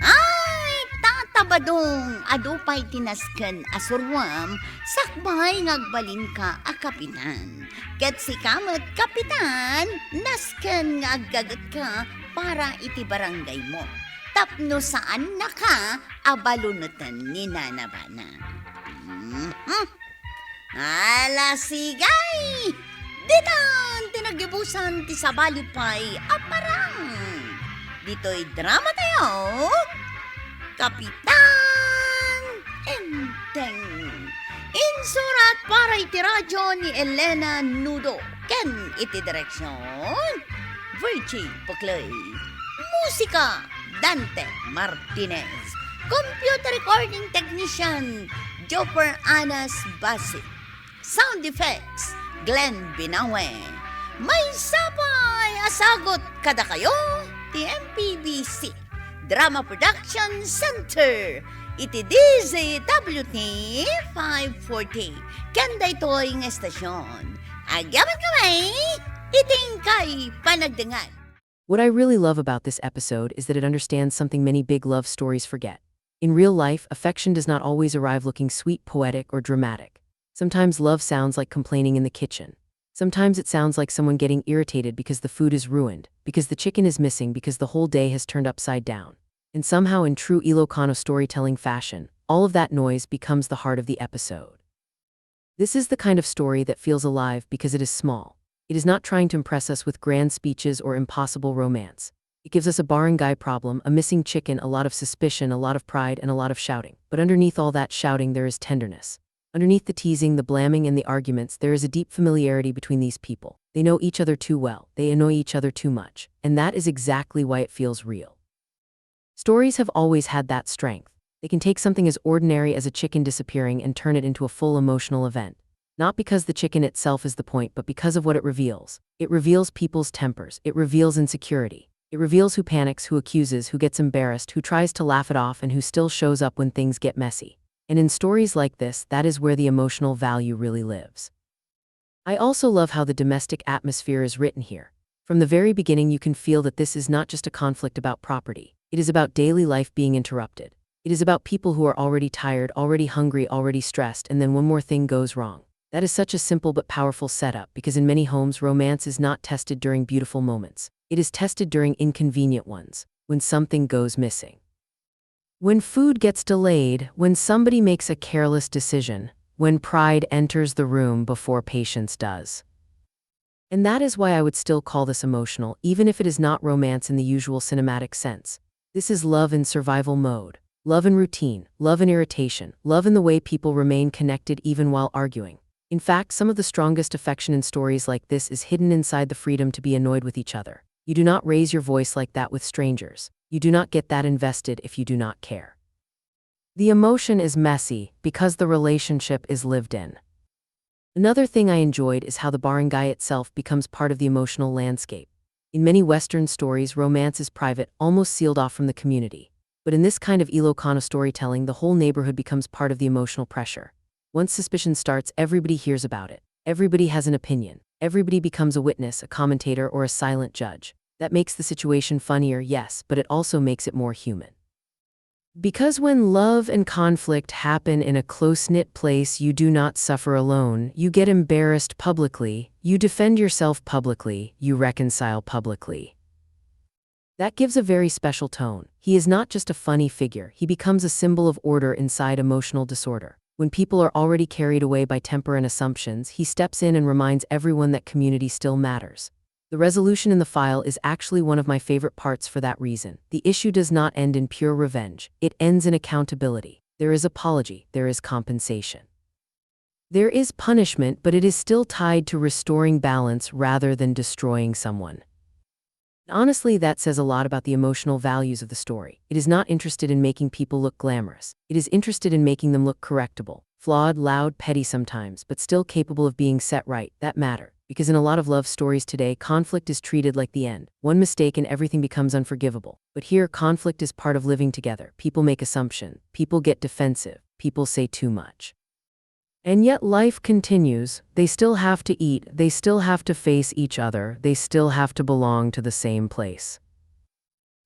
Ay, Tata Badong, adu pay ti nasken a suruam, sakbay nga agbalinka a kapitan. Ket sika met, kapitan, nasken nga aggagetka para iti barangaymo. Tapno saannaka a baluneten ni Nana Bana. Mhm. Ala, sigay! Ditan ti naggibusan ti sabali pay a parang. Ditoy drama tayo, Kapitan Enteng. Insurat para iti radyo ni Elena Nudo ken iti direksyon, Virgie Buclay. Musika, Dante Martinez. Computer recording technician, Joper Anas Basi. Sound effects, Glenn Binawe. Maysa pay a sagut kadakayo ti M P B C Drama Production Center iti D Z W T five forty. Ken daytoy nga estasyon, agyamankami iti inkay panagdengngeg. What I really love about this episode is that it understands something many big love stories forget. In real life, affection does not always arrive looking sweet, poetic, or dramatic. Sometimes love sounds like complaining in the kitchen. Sometimes it sounds like someone getting irritated because the food is ruined, because the chicken is missing, because the whole day has turned upside down. And somehow, in true Ilocano storytelling fashion, all of that noise becomes the heart of the episode. This is the kind of story that feels alive because it is small. It is not trying to impress us with grand speeches or impossible romance. It gives us a barangay problem, a missing chicken, a lot of suspicion, a lot of pride, and a lot of shouting. But underneath all that shouting, there is tenderness. Underneath the teasing, the blaming, and the arguments, there is a deep familiarity between these people. They know each other too well. They annoy each other too much. And that is exactly why it feels real. Stories have always had that strength. They can take something as ordinary as a chicken disappearing and turn it into a full emotional event. Not because the chicken itself is the point, but because of what it reveals. It reveals people's tempers. It reveals insecurity. It reveals who panics, who accuses, who gets embarrassed, who tries to laugh it off, and who still shows up when things get messy. And in stories like this, that is where the emotional value really lives. I also love how the domestic atmosphere is written here. From the very beginning, you can feel that this is not just a conflict about property. It is about daily life being interrupted. It is about people who are already tired, already hungry, already stressed, and then one more thing goes wrong. That is such a simple but powerful setup, because in many homes, romance is not tested during beautiful moments. It is tested during inconvenient ones, when something goes missing. When food gets delayed, when somebody makes a careless decision, when pride enters the room before patience does. And that is why I would still call this emotional, even if it is not romance in the usual cinematic sense. This is love in survival mode, love in routine, love in irritation, love in the way people remain connected even while arguing. In fact, some of the strongest affection in stories like this is hidden inside the freedom to be annoyed with each other. You do not raise your voice like that with strangers. You do not get that invested if you do not care. The emotion is messy because the relationship is lived in. Another thing I enjoyed is how the barangay itself becomes part of the emotional landscape. In many Western stories, romance is private, almost sealed off from the community. But in this kind of Ilocano storytelling, the whole neighborhood becomes part of the emotional pressure. Once suspicion starts, everybody hears about it. Everybody has an opinion. Everybody becomes a witness, a commentator, or a silent judge. That makes the situation funnier, yes, but it also makes it more human. Because when love and conflict happen in a close-knit place, you do not suffer alone. You get embarrassed publicly. You defend yourself publicly. You reconcile publicly. That gives a very special tone. He is not just a funny figure. He becomes a symbol of order inside emotional disorder. When people are already carried away by temper and assumptions, he steps in and reminds everyone that community still matters. The resolution in the file is actually one of my favorite parts for that reason. The issue does not end in pure revenge. It ends in accountability. There is apology. There is compensation. There is punishment, but it is still tied to restoring balance rather than destroying someone. Honestly, that says a lot about the emotional values of the story. It is not interested in making people look glamorous. It is interested in making them look correctable. Flawed, loud, petty sometimes, but still capable of being set right. That matter. Because in a lot of love stories today, conflict is treated like the end. One mistake and everything becomes unforgivable. But here, conflict is part of living together. People make assumption. People get defensive. People say too much. And yet life continues. They still have to eat. They still have to face each other. They still have to belong to the same place.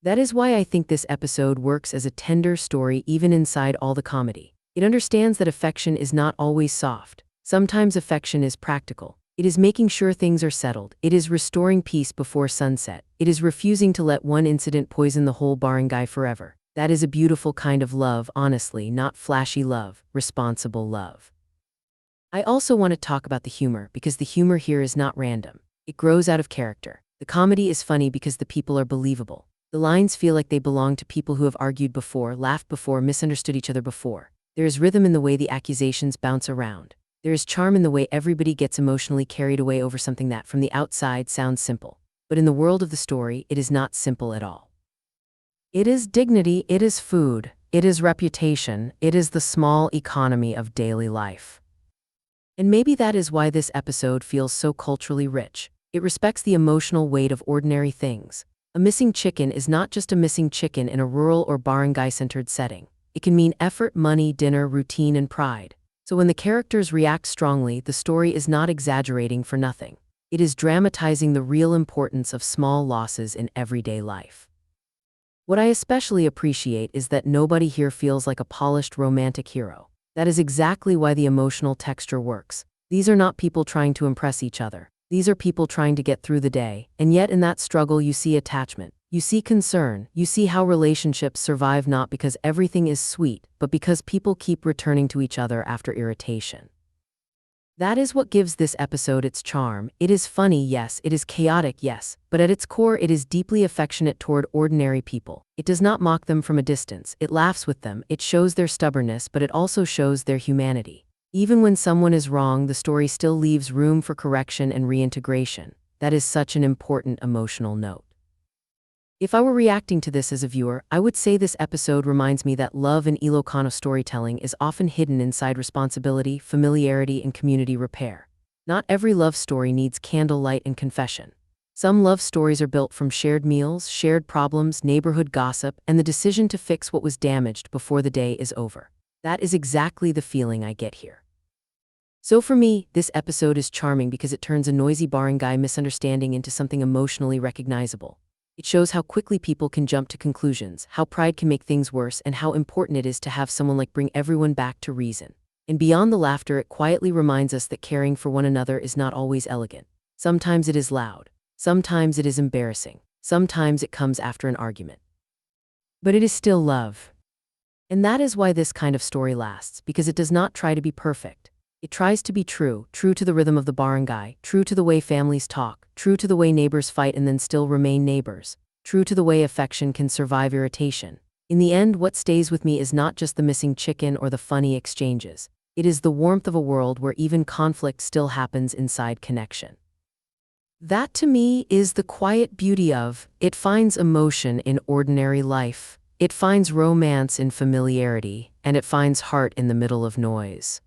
That is why I think this episode works as a tender story even inside all the comedy. It understands that affection is not always soft. Sometimes affection is practical. It is making sure things are settled. It is restoring peace before sunset. It is refusing to let one incident poison the whole barangay forever. That is a beautiful kind of love, honestly, not flashy love, responsible love. I also want to talk about the humor, because the humor here is not random. It grows out of character. The comedy is funny because the people are believable. The lines feel like they belong to people who have argued before, laughed before, misunderstood each other before. There is rhythm in the way the accusations bounce around. There is charm in the way everybody gets emotionally carried away over something that, from the outside, sounds simple. But in the world of the story, it is not simple at all. It is dignity, it is food, it is reputation, it is the small economy of daily life. And maybe that is why this episode feels so culturally rich. It respects the emotional weight of ordinary things. A missing chicken is not just a missing chicken in a rural or barangay-centered setting. It can mean effort, money, dinner, routine, and pride. So when the characters react strongly, the story is not exaggerating for nothing. It is dramatizing the real importance of small losses in everyday life. What I especially appreciate is that nobody here feels like a polished romantic hero. That is exactly why the emotional texture works. These are not people trying to impress each other. These are people trying to get through the day, and yet in that struggle you see attachment, You see concern. You see how relationships survive not because everything is sweet, but because people keep returning to each other after irritation. That is what gives this episode its charm. It is funny, yes, it is chaotic, yes, but at its core it is deeply affectionate toward ordinary people. It does not mock them from a distance, it laughs with them, it shows their stubbornness, but it also shows their humanity. Even when someone is wrong, the story still leaves room for correction and reintegration. That is such an important emotional note. If I were reacting to this as a viewer, I would say this episode reminds me that love in Ilocano storytelling is often hidden inside responsibility, familiarity, and community repair. Not every love story needs candlelight and confession. Some love stories are built from shared meals, shared problems, neighborhood gossip, and the decision to fix what was damaged before the day is over. That is exactly the feeling I get here. So for me, this episode is charming because it turns a noisy barangay misunderstanding into something emotionally recognizable. It shows how quickly people can jump to conclusions, how pride can make things worse, and how important it is to have someone like bring everyone back to reason. And beyond the laughter, it quietly reminds us that caring for one another is not always elegant. Sometimes it is loud. Sometimes it is embarrassing. Sometimes it comes after an argument. But it is still love. And that is why this kind of story lasts, because it does not try to be perfect. It tries to be true, true to the rhythm of the barangay, true to the way families talk, true to the way neighbors fight and then still remain neighbors, true to the way affection can survive irritation. In the end, what stays with me is not just the missing chicken or the funny exchanges. It is the warmth of a world where even conflict still happens inside connection. That to me is the quiet beauty of it finds emotion in ordinary life, it finds romance in familiarity, and it finds heart in the middle of noise.